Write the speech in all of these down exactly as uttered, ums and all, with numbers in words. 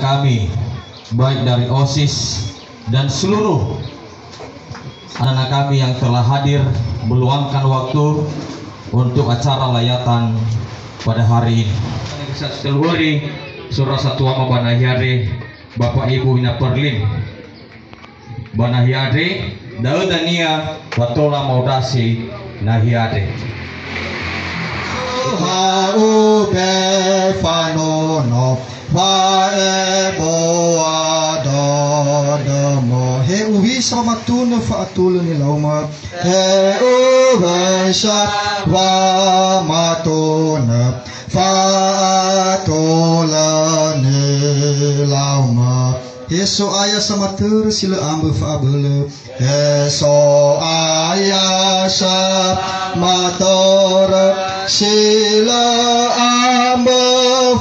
Kami, baik dari OSIS dan seluruh anak-anak kami yang telah hadir meluangkan waktu untuk acara layatan pada hari ini. Satua ma ba nahia andre, Bapak Ibu ina Perlin. Ba nahia andre, da'ö dania wa tola maondrasi nahia andre. Ha'u be fanono, fa'eboa dödömö. He uwisa wamatunö fa'atulö nilaumö. He uwisa wamatunö fa'atulö nilaumö. He So'aya samatörö si lö ambö fa'abölö. He So'aya samatörö si lö ambö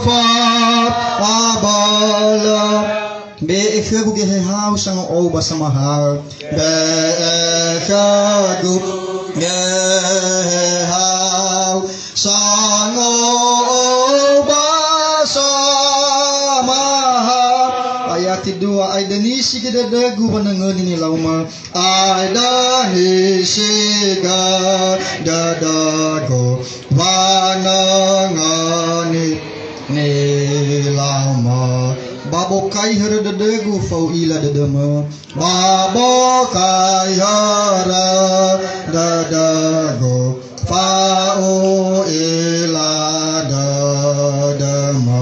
fa'abölö. Be'e khögu geheha-U sango'ou ba samahaö. Be'e khögu geheha-U sango'ou ba samahaö. Ayati dua, aedönisi göi dödögu wanöngöni nilaumö. Aedönisi göi dödögu wanöngöni nilaumö. Ba bokai hörö dödögu fa'u'ila dödömö. Ba bokai hörö dödögu fa'u'ila dödömö.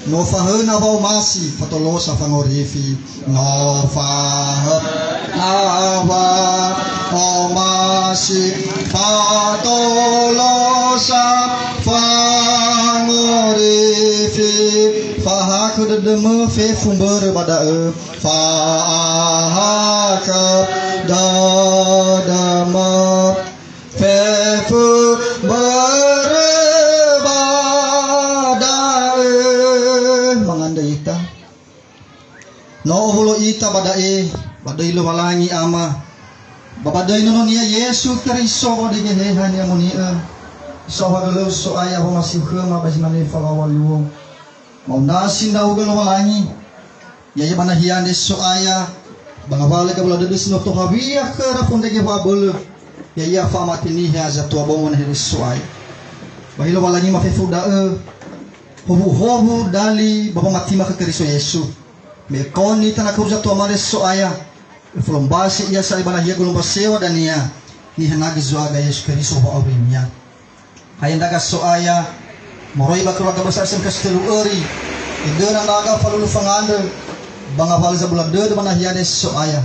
No fahöna wa'omasi, fatolosa fangorifi. No fahöna wa'omasi, fatolosa fangorifi. Fahakö dödömö fefu mbörö ba da'ö. Fahakö dödömö fefu mbörö ba da'ö. Mangandrö ita. No owulo ita ba da'e, ba döi Lowalangi Ama. Ba ba döi Nono-Nia Yesu Keriso, ba döi Geheha ni'amoni'ö. Saohagölö-U So'aya, womasi-U khöma ba zi mane falaŵa luo. Ma'ondrasi ndra'ugö Lowalangi, ya'ia ba nahia andre So'aya, ba ngawalö gabula dödö si no tohawia khöra fondrege wa'abölö, ya'ia fa'amate niha zatua bongo nahia andre So'aya. Ba he Lowalangi ma fefu da'ö, howuhowu dali ba wamatima khö Keriso Yesu. Me ökaoni tanö khöu zatua mane So'aya, öfolombasi ia sa'ae ba nahia golombasew̃a dania, nihanagö Zo'aga Yesu Keriso wa'aurinia. Hadia ndra'aga So'aya, moroi ba keluarga besar S M K Sitelu Öri, edöna ndra'aga falulu fangandrö, ba ngawalö zabula dödö ba nahia andre So'aya.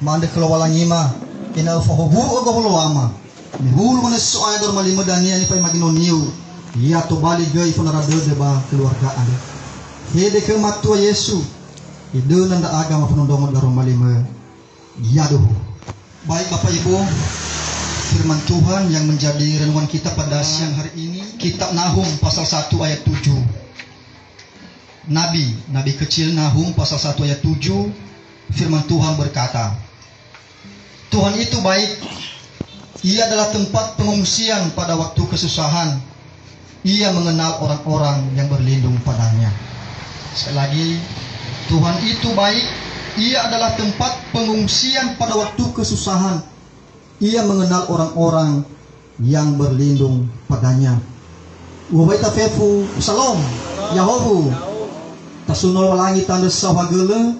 Ma'andrö khö Lowalangima, ena'ö fahowu'ö gowuloama. Mehulu manö So'aya dödöma limö dania nifa'ema ginoniu, ya tobali göi fonara dödö ba keluarga andre. Hede khö Matua Yesu, edöna ndra'aga mafonondrongo daroma limö. Ya dohu. Baik, Bapak Ibu, firman Tuhan yang menjadi renungan kita pada siang hari ini, Kitab Nahum pasal satu ayat tujuh. Nabi, Nabi kecil Nahum pasal satu ayat tujuh, firman Tuhan berkata, "Tuhan itu baik, Ia adalah tempat pengungsian pada waktu kesusahan." Ia mengenal orang-orang yang berlindung padanya. Sekali lagi, Tuhan itu baik. Ia adalah tempat pengungsian pada waktu kesusahan. Ia mengenal orang-orang yang berlindung padanya. Uwa ita fefu, Salom, Ya'ahowu. Tasuno Lowalangi tanö saohagölö.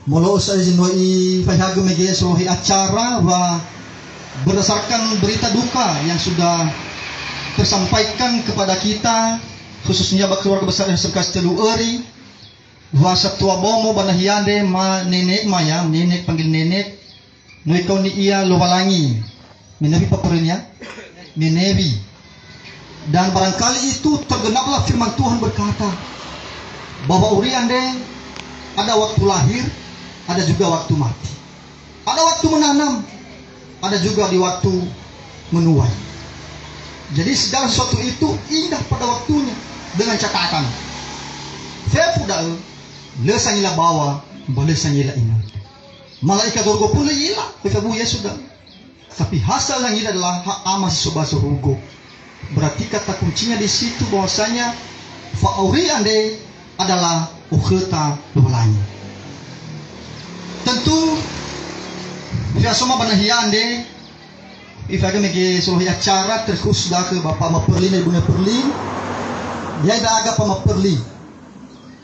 Molo'ö sa'ae zi no ifaehagö mege solohe acara, wa berdasarkan berita duka yang sudah tersampaikan kepada kita, khususnya ba keluarga besar S M K Sitelu Öri, wa satua bongo ba nahia andre ma nenek ma ya, nenek, panggil nenek, no ikaoni ia Lowalangi. Menewi paperenia? Menewi. Dan barangkali itu tergenaplah firman Tuhan berkata, bahwa wa'auri andre ada waktu lahir, ada juga waktu mati. Ada waktu menanam, ada juga di waktu menuai. Jadi segala sesuatu itu indah pada waktunya, dengan catatan. Fefu da'ö, lö sangila bawa, ba lö sangila inötö. Malaikat zorugo pun lö i'ila, fefu Yesu da'ö. Tapi ha sangila adalah ha Ama si so ba zorugo. Berarti kata kuncinya di situ bahwasanya fa'auri andre adalah okhöta Lowalangi. Tentu, fiasoma ba nahia andre, ifahaga mege solohe acara terkhusus da'ö khö Bapak Maperli na ibuna Perli, ya ndra'aga Pak Maperli.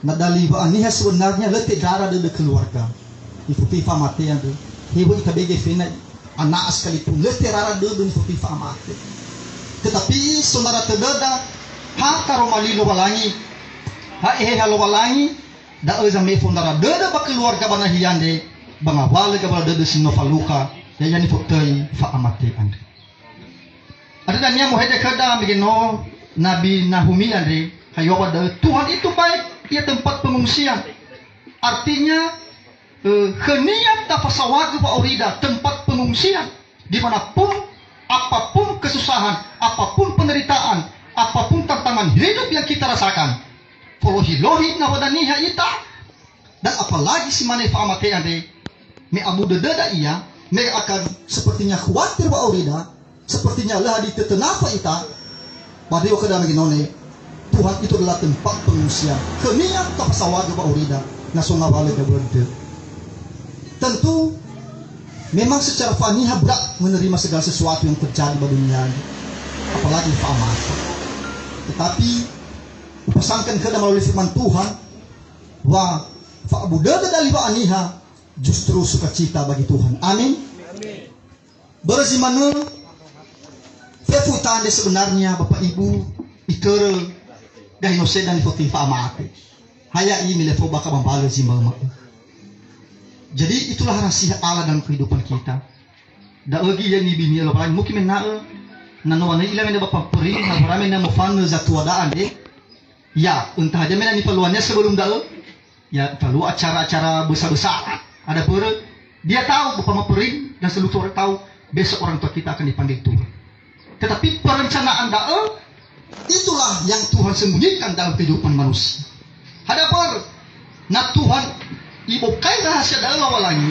Na dali wa'aniha sebenarnya lö te'dara dödö keluarga. Ifotöi fa'amate andrö. Hewa itabege fena ana'a sekalipun, lö terara dödö nifotöi fa'amate. Tetapi saudara tödöda, ha karoma li Lowalangi, ha Eheha Lowalangi, da'ö zame'e fondara dödö ba keluarga ba nahia andre, ba ngawalö gawalö dödö si no falukha, ya'ia nifotöi fa'amate andrö. Andrö dania mohede khöda mege no Nabi Nahumi andre, ha yowa da'ö, Tuhan itu baik, ia tempat pengungsian. Artinya, eh, khönia tafasaohagö wa'aurida tempat pengungsian, di mana pun, apapun kesusahan, apapun penderitaan, apapun tantangan hidup yang kita rasakan, folohi-lohi nawöda niha ita, dan apalagi si mane fa'amate andre, me abu dödöda ia, me akan sepertinya khawatir wa'aurida, sepertinya lö hadia tötö nafö ita, ba deo khöda mege no ne, Tuhan itu adalah tempat pengungsian. Khönia tafasaohagö wa'aurida, na so ngawalö gawalö dödö. Tentu, memang secara faniha berat menerima segala sesuatu yang terjadi ba dunia ini, apalagi fa'amate. Tetapi, upesankan khöda melalui firman Tuhan, wa fa'abu dödö dali wa'aniha justru sukacita bagi Tuhan. Amin. Börö zi manö, fefu ita andre sebenarnya, Bapak Ibu, itörö gahi noseda nifotöi fa'amate. Ha ya'i milefo bakha ba mbalö zi ma'öma'ö. Jadi, itulah rahasia Allah dalam kehidupan kita. Da'ö göi ya nibinia Lowalangi, mungkin mena'ö, na no wanö ila mena Bapak Maperli, na barame na mofanö zatua da'a andre. Ya, entah hadia mena nifaluania sebelum da'ö, ya, falua acara-acara besar-besar. Ada börö, dia tahu Bapak Maperli dan seluruh orang tahu, besok orang tua kita akan dipanggil Tuhan. Tetapi perencanaan da'ö, itulah yang Tuhan sembunyikan dalam kehidupan manusia. Ada börö, na Tuhan ibokai rahasia da'ö Lowalangi,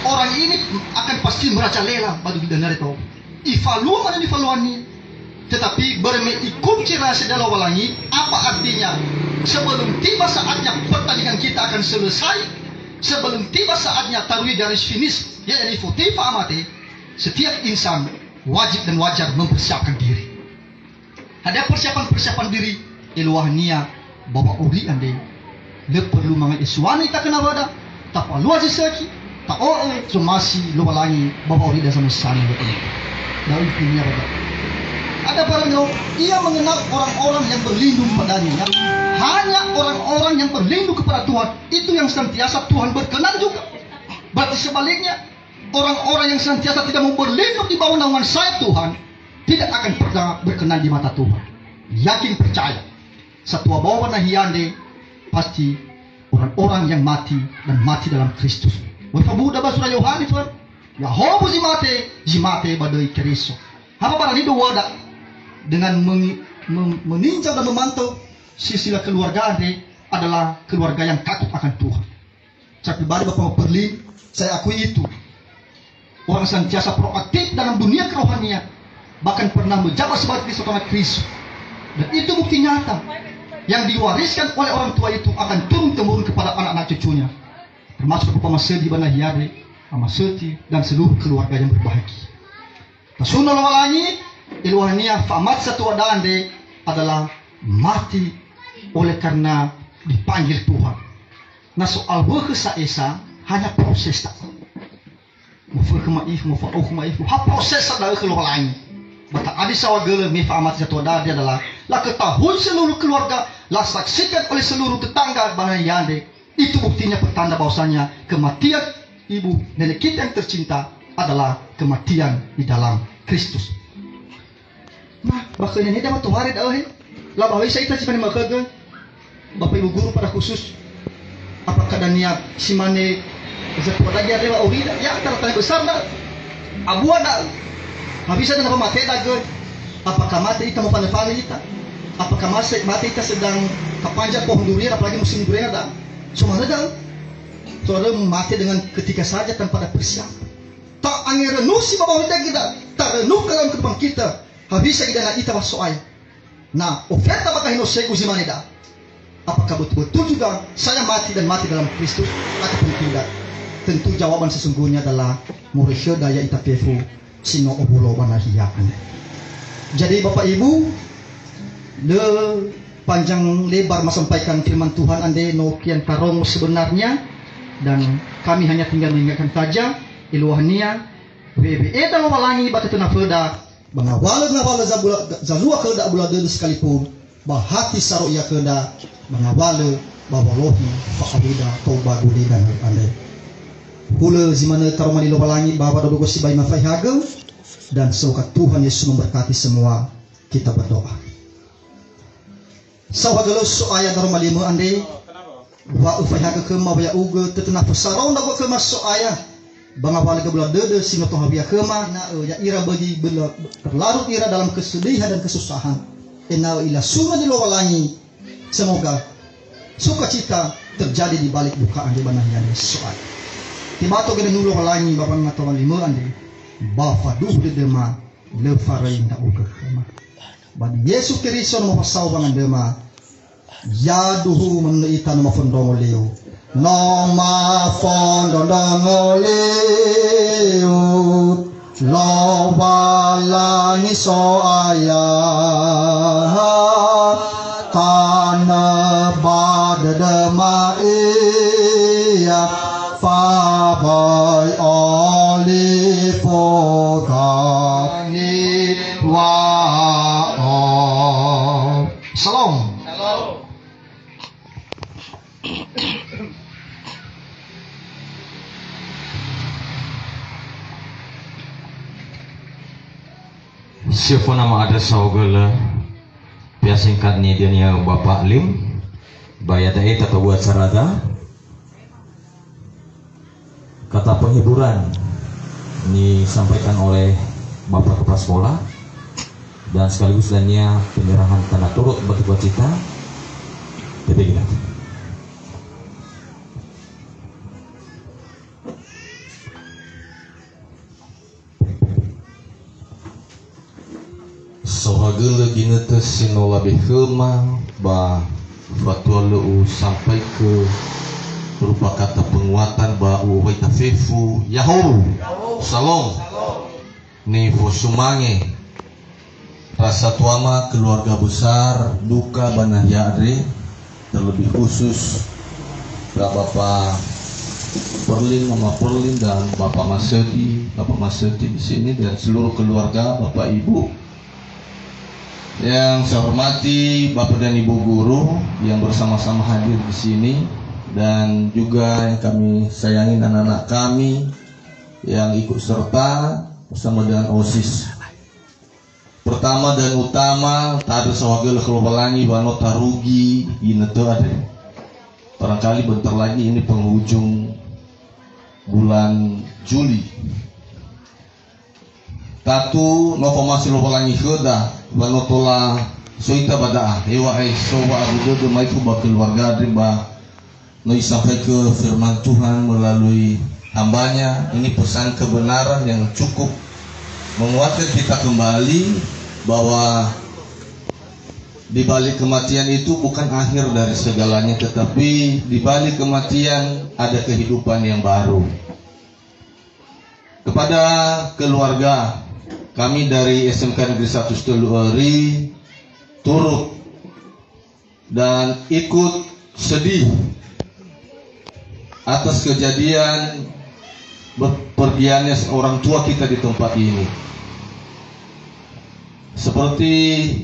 orang ini akan pasti merajalela ba dunia andre to. Ifalua manö nifaluania. Tetapi börö me ikunci rahasia da'ö Lowalangi, apa artinya? Sebelum tiba saatnya pertandingan kita akan selesai, sebelum tiba saatnya tarui garis finish, yaitu nifotöi fa'amate, setiap insan wajib dan wajar mempersiapkan diri. Hadia persiapan-persiapan diri, eluahania ba wa'auri andre. Lö perlu mangai esuana ita khö nawöda, tafalua zi sökhi, ta'o'ö zomasi Lowalangi ba wa'aurida zamösana lö. Da'ö intinia, Bapak. Ada barang no, ia mengenal orang-orang yang berlindung padanya, ya. Hanya orang-orang yang berlindung kepada Tuhan, itu yang senantiasa Tuhan berkenan juga. Berarti sebaliknya, orang-orang yang senantiasa tidak mau berlindung di bawah naungan sayap Tuhan, tidak akan pernah berkenan di mata Tuhan. Yakin percaya, satua bawa nahia andre pasti orang-orang yang mati dan mati dalam Kristus. Wa'öi fabu'uda ba sura Yohane, Tuhan, ya'ahowu zi mate, zi mate ba döi Keriso. Apa barani dua dengan mengi-, mem-, meninjau dan memantau silsilah keluarga andre adalah keluarga yang takut akan Tuhan. Saya pribadi, Bapak Maperli, saya akui itu. Orang senantiasa proaktif dalam dunia kerohanian, bahkan pernah menjabat sebagai seorang Kristo. Dan itu bukti nyata yang diwariskan oleh orang tua itu akan turun-temurun kepada anak-anak cucunya. Termasuk Bapak Masedi ba nahia andre, Ama Seti, dan seluruh keluarga yang berbahagia. Tasunna Lowalangi, eluahania fa'amate satua da'a andre adalah mati oleh karena dipanggil Tuhan. Na so awökhö sa esa, hanya proses ta. Mofökhö ma'ifu, mofa'aukhu ma'ifu, ha proses sa da'ö khö Lowalangi. Ba ta'adi saohagölö me fa'amate satua da'a andre adalah laketahui seluruh keluarga, lasaksikan oleh seluruh tetangga ba nahia andre. Itu buktinya pertanda bahwasanya kematian ibu nenek kita yang tercinta adalah kematian di dalam Kristus. Nah, ba khönia nida watohare da'ö he. Laba hewisa ita si fane makhögö? Bapak Ibu guru pada khusus. Apakah dania si mane zatua dagi ada wa'aurida? Ya, tanda tanya besar da'ö. Abua da'ö. Hewisa dania wamate da'ö? Apakah mate ita mofanö-fanö ita? Apakah mase-, mate ita sedang tapanjat pohon durian, apalagi musim durian ada? So manö da'ö. Soalnya mate dengan ketika saja tanpa ada persiapan. Ta'angerenusi ba wa'aurida kita, tarenungkan dalam kehidupan kita. Hewisa idana ita wa So'aya. Na ofeta ba gahi nosegu zi mane da'ö. Apakah betul-betul juga saya mati dan mati dalam Kristus? Ataupun tidak? Tentu jawaban sesungguhnya adalah moroi khöda ya'ita fefu si no owulo ba nahia andre. Jadi, Bapak Ibu, lö panjang lebar masampaikan firman Tuhan andre, no kian tarong sebenarnya, dan kami hanya tinggal mengingatkan saja, eluahania, we'eda Lowalangi ba tötönö föda, ba ngawalö-ngawalö zabula-, zalua khöda abula dödö sekalipun, ba hati saro ia khöda, ba ngawalö, ba wolohi fa'aurida tou ba gulidanö andre. Hulö zi manö karoma li Lowalangi ba wadodogö sibai mafaehagö, dan semoga Tuhan Yesus memberkati semua. Kita berdoa. Saohagölö So'aya daroma limö andre, wa öfaehagö khöma wa ya'ugö tötönö föda sarao ndra'ugö khöma So'aya, ba ngawalö gabula dödö si no tohawölia khöma, ena'ö ya'ira böi böla terlarut ira dalam kesedihan dan kesusahan, ena'ö ilasunö li Lowalangi. Semoga sukacita terjadi di balik duka andre ba nahia andre So'aya. Tebato gö nunu Lowalangi ba wangatawali limö andre, ba faduhu dödöma, lö faröi ndra'ugö khöma. Ba li Yesu Keriso no mofasao wangandröma, yaduhu manö ita no mafondrongo leo. No mafondrondrongo leo, Lowalangi So'aya, tanö ba dödöma ia, faböi olifu gani wa'o. Shalom. Siapa nama ada saogölö, pea singkat ni dia nia Bapak Lim, ba ya da'e tata buat sarada. Kata penghiburan disampaikan oleh Bapak Kepala Sekolah dan sekaligus dania penyerahan tanda turut batu cita. Jadi gini. Saohagölö ginötö si no labe khöma ba fatua lö usampaikö rupa kata penguatan ba u'owaita fefu, Ya'ahowu. Shalom. Nifosumange. Rasa tuama keluarga besar duka ba nahia andre, terlebih khusus ba Bapak Perlin, Mama Perlin, dan Bapak Masedi, Bapak Masedi di sini, dan seluruh keluarga, Bapak Ibu. Yang saya hormati Bapak dan Ibu guru yang bersama-sama hadir di sini, dan juga yang kami sayangi anak-anak kami yang ikut serta bersama dengan OSIS. Pertama dan utama, ta'andrö saohagölö khö Lowalangi wa no tarugi ginötö andre. Barangkali bentar lagi ini penghujung bulan Juli. Tatu no fomasi Lowalangi khöda, wa no tola so ita ba da'a. Heŵa'ae so wa'abu dödö ma'ifu ba keluarga andre ba no isampaikö firman Tuhan melalui hambanya, ini pesan kebenaran yang cukup menguatkan kita kembali bahwa di balik kematian itu bukan akhir dari segalanya, tetapi di balik kematian ada kehidupan yang baru. Kepada keluarga, kami dari S M K Negeri seratus telu Eri turut dan ikut sedih atas kejadian berpergiannya orang tua kita di tempat ini. Seperti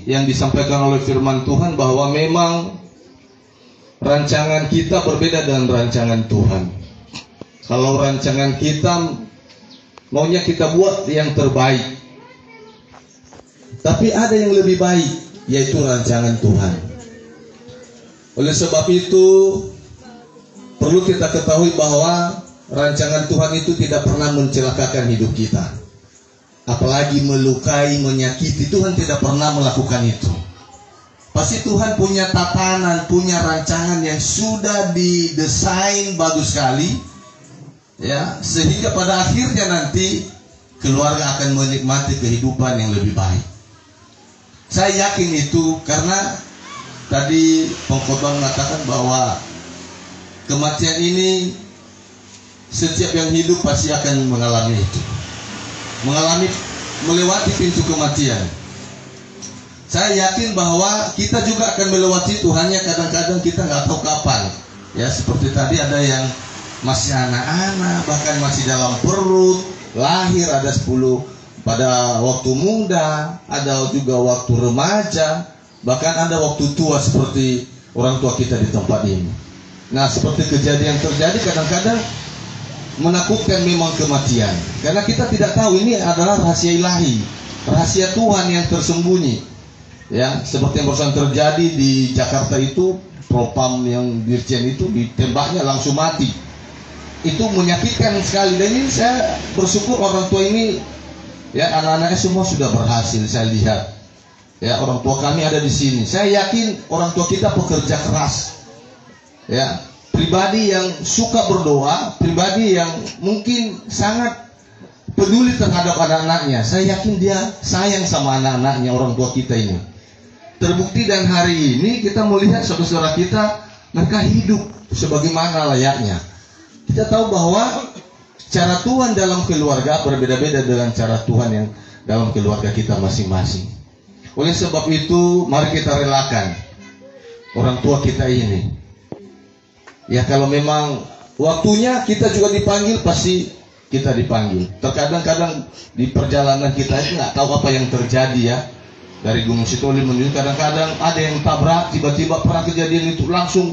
yang disampaikan oleh firman Tuhan, bahwa memang rancangan kita berbeda dengan rancangan Tuhan. Kalau rancangan kita, maunya kita buat yang terbaik. Tapi ada yang lebih baik, yaitu rancangan Tuhan. Oleh sebab itu, perlu kita ketahui bahwa rancangan Tuhan itu tidak pernah mencelakakan hidup kita. Apalagi melukai, menyakiti, Tuhan tidak pernah melakukan itu. Pasti Tuhan punya tatanan, punya rancangan yang sudah didesain bagus sekali, ya, sehingga pada akhirnya nanti keluarga akan menikmati kehidupan yang lebih baik. Saya yakin itu karena Tadi pengkhotbah mengatakan bahwa kematian ini setiap yang hidup pasti akan mengalami itu. Mengalami, melewati pintu kematian. Saya yakin bahwa kita juga akan melewati itu, hanya kadang-kadang kita nggak tahu kapan. Ya, seperti tadi ada yang masih anak-anak, bahkan masih dalam perut, lahir ada sepuluh pada waktu muda, ada juga waktu remaja, bahkan ada waktu tua seperti orang tua kita di tempat ini. Nah, seperti kejadian terjadi, kadang-kadang menakutkan memang kematian. Karena kita tidak tahu, ini adalah rahasia ilahi, rahasia Tuhan yang tersembunyi. Ya, seperti yang barusan terjadi di Jakarta itu, propam yang dirjen itu ditembaknya langsung mati. Itu menyakitkan sekali. Dan ini saya bersyukur orang tua ini, ya, anak-anaknya semua sudah berhasil saya lihat. Ya, orang tua kami ada di sini. Saya yakin orang tua kita pekerja keras. Ya, pribadi yang suka berdoa, pribadi yang mungkin sangat peduli terhadap anak-anaknya. Saya yakin dia sayang sama anak-anaknya, orang tua kita ini. Terbukti dan hari ini kita melihat saudara-saudara kita, mereka hidup sebagaimana layaknya. Kita tahu bahwa cara Tuhan dalam keluarga berbeda-beda dengan cara Tuhan yang dalam keluarga kita masing-masing. Oleh sebab itu, mari kita relakan orang tua kita ini. Ya, kalau memang waktunya kita juga dipanggil, pasti kita dipanggil. Terkadang-kadang di perjalanan kita itu nggak tahu apa yang terjadi, ya. Dari Gunung Sitoli menuju, kadang-kadang ada yang tabrak, tiba-tiba pernah kejadian itu, langsung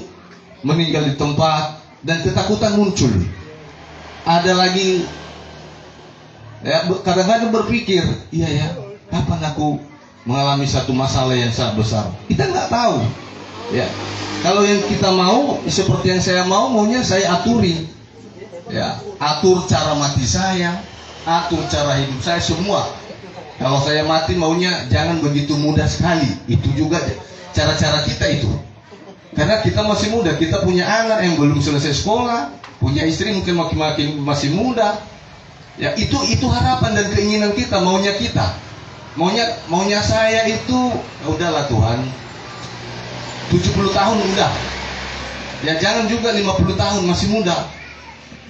meninggal di tempat, dan ketakutan muncul. Ada lagi, ya, be-, kadang-kadang berpikir, "Iya ya, kapan aku mengalami satu masalah yang sangat besar?" Kita nggak tahu. Ya, kalau yang kita mau, seperti yang saya mau, maunya saya aturi. Ya, atur cara mati saya, atur cara hidup saya, semua. Kalau saya mati, maunya jangan begitu mudah sekali. Itu juga cara-cara kita itu. Karena kita masih muda, kita punya anak yang belum selesai sekolah, punya istri mungkin makin-makin masih muda. Ya, itu, itu harapan dan keinginan kita, maunya kita. Maunya, maunya saya itu, "Ya udahlah, Tuhan, tujuh puluh tahun udah. Ya, jangan juga lima puluh tahun, masih muda.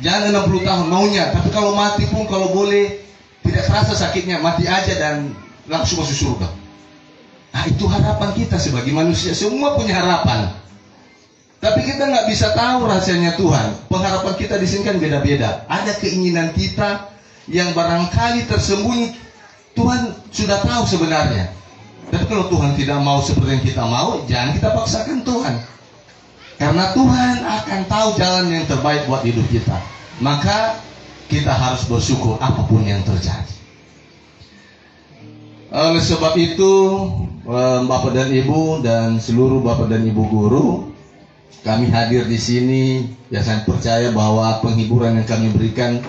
Jangan enam puluh tahun, maunya. Tapi kalau mati pun, kalau boleh, tidak terasa sakitnya, mati aja dan langsung masuk surga." Nah, itu harapan kita sebagai manusia. Semua punya harapan. Tapi kita nggak bisa tahu rahasianya Tuhan. Pengharapan kita di sini kan beda-beda. Ada keinginan kita yang barangkali tersembunyi. Tuhan sudah tahu sebenarnya. Tapi kalau Tuhan tidak mau seperti yang kita mau, jangan kita paksakan Tuhan. Karena Tuhan akan tahu jalan yang terbaik buat hidup kita. Maka kita harus bersyukur apapun yang terjadi. Oleh sebab itu, eh, Bapak dan Ibu dan seluruh Bapak dan Ibu guru, kami hadir di sini, ya, saya percaya bahwa penghiburan yang kami berikan,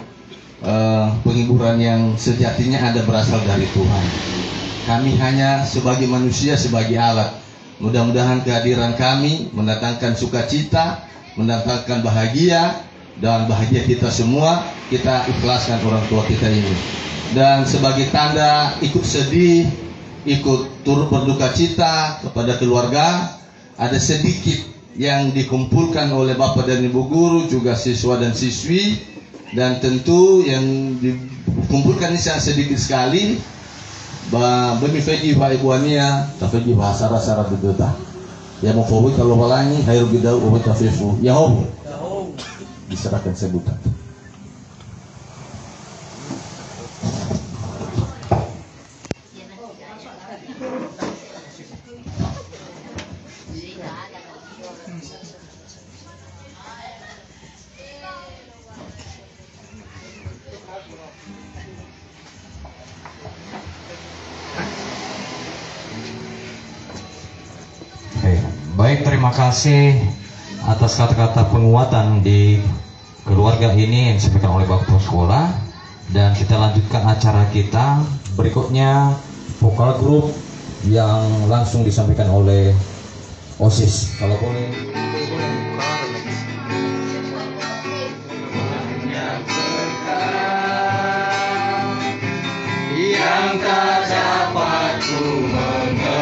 eh, penghiburan yang sejatinya ada berasal dari Tuhan. Kami hanya sebagai manusia, sebagai alat. Mudah-mudahan kehadiran kami mendatangkan sukacita, mendatangkan bahagia, dan bahagia kita semua, kita ikhlaskan orang tua kita ini. Dan sebagai tanda ikut sedih, ikut turut berduka cita kepada keluarga, ada sedikit yang dikumpulkan oleh Bapak dan Ibu guru, juga siswa dan siswi, dan tentu yang dikumpulkan ini sangat sedikit sekali. Ba, böi mifaigi wa ebua-Nia, tafaigi wa sara-sara dödöda. Ya mofowuta Lowalangi, haeru gidau owuta fefu. Ya'ahowu. Diserahkan sebutan. Oke, baik, terima kasih atas kata-kata penguatan di keluarga ini yang disampaikan oleh Bapak Kepala Sekolah. Dan kita lanjutkan acara kita. Berikutnya, vokal group yang langsung disampaikan oleh OSIS. Kalau boleh. Yang tak dapat ku mengerti.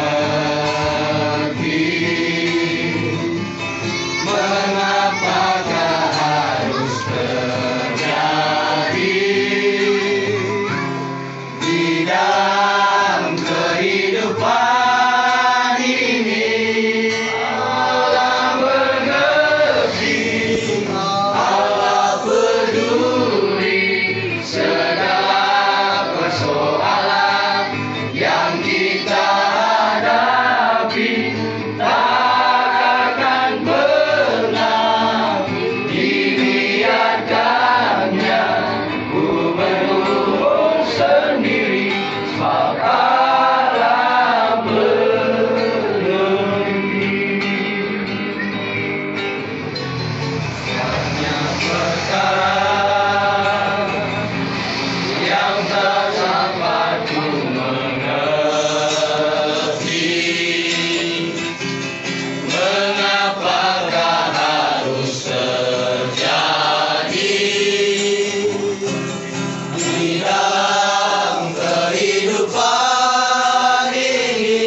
Yang tak dapat ku mengerti, mengapakah harus terjadi di dalam kehidupan ini.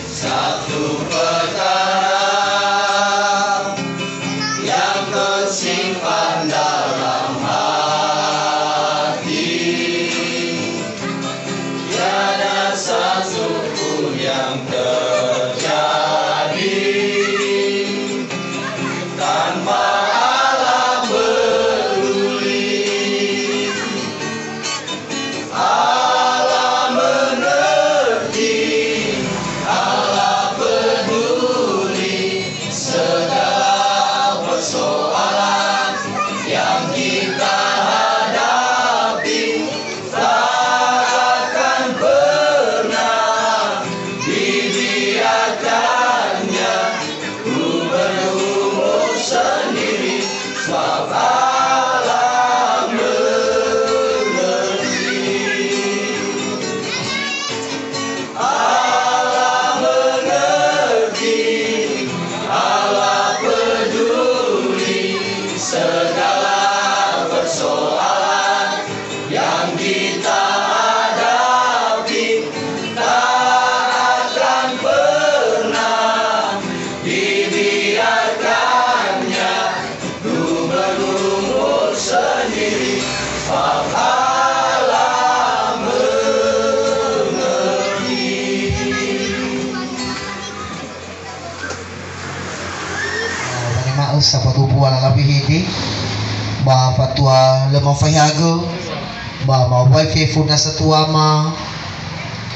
Satu perkara yang tersimpan dalam hati, tiada satu pun yang terjadi tanpa Allah peduli. Allah mengerti, Allah peduli segala persoalan yang kita hadapi. Tak akan pernah dibiarkannya ku bergumul sendiri, sebab Allah mengerti. Allah mengerti, Allah peduli segala persoalan yang kita hadapi. Tak akan pernah dibiarkannya ku bergumul sendiri, sebab Allah mengerti. Wanema usa padubu ala labihi di ba fatua lema faihagö. Ba mawai fefu nasa tuama,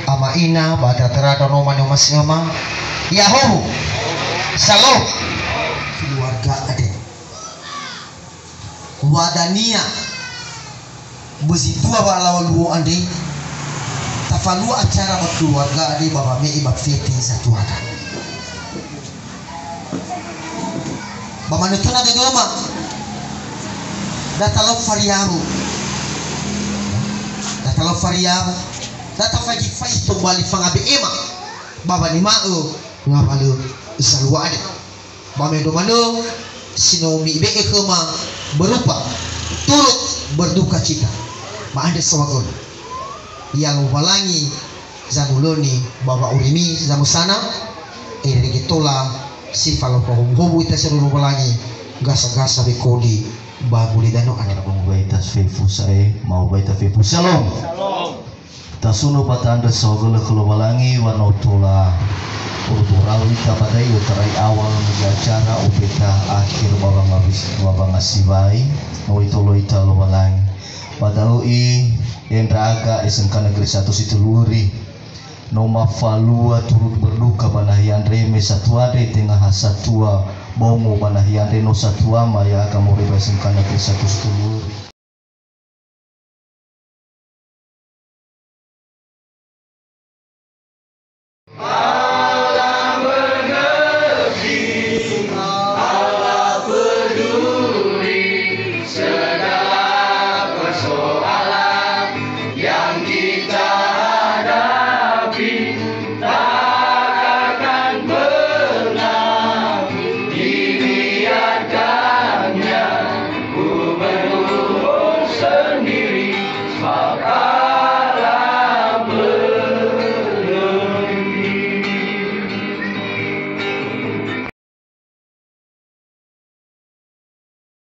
ama ina, ba dara-dara no mane omasi ama. Yahowu. Shalom. Keluarga ada. Wadania. Bezi dua wa lawa luo andre. Tafalua acara ba keluarga andre ba wame'e ba fete satuada. Ba manötöna dödöma, da talau fariawu. Da talau fariawu. Da tafaigi fai tombali fangabe'ema. Ba wanima'ö ngawalö salua andre. Ba mendro manö si no mibe'e khöma berupa turut berduka cita. Ma'andrö saohagölö. Ya Lowalangi, zamulöni ba wa'aurimi zamösana, erege tola si falofa howu-howu ita sero Lowalangi, gasa-gasa wekoli ba gulidanö andre. Ba mubai ita fefu sa'ae, ma'ubai ita fefu. Shalom. Shalom. Tasuno ba ta'andrö saohagölö khö Lowalangi wa no tola odo borau ita ba da'e, i'otarai awal mege acara, ofeta akhir ba wangawis-, ba wangasiwai, no itolo ita Lowalangi. Ba da'ö i, e ndra'aga, e sengkanö gere sato si tölu öri. No mafalua turut berduka ba nahia andre me satua andre tenga ha satua bongo ba nahia andre no satua ma ya'aga moroi ba e sengkanö gere sato si tölu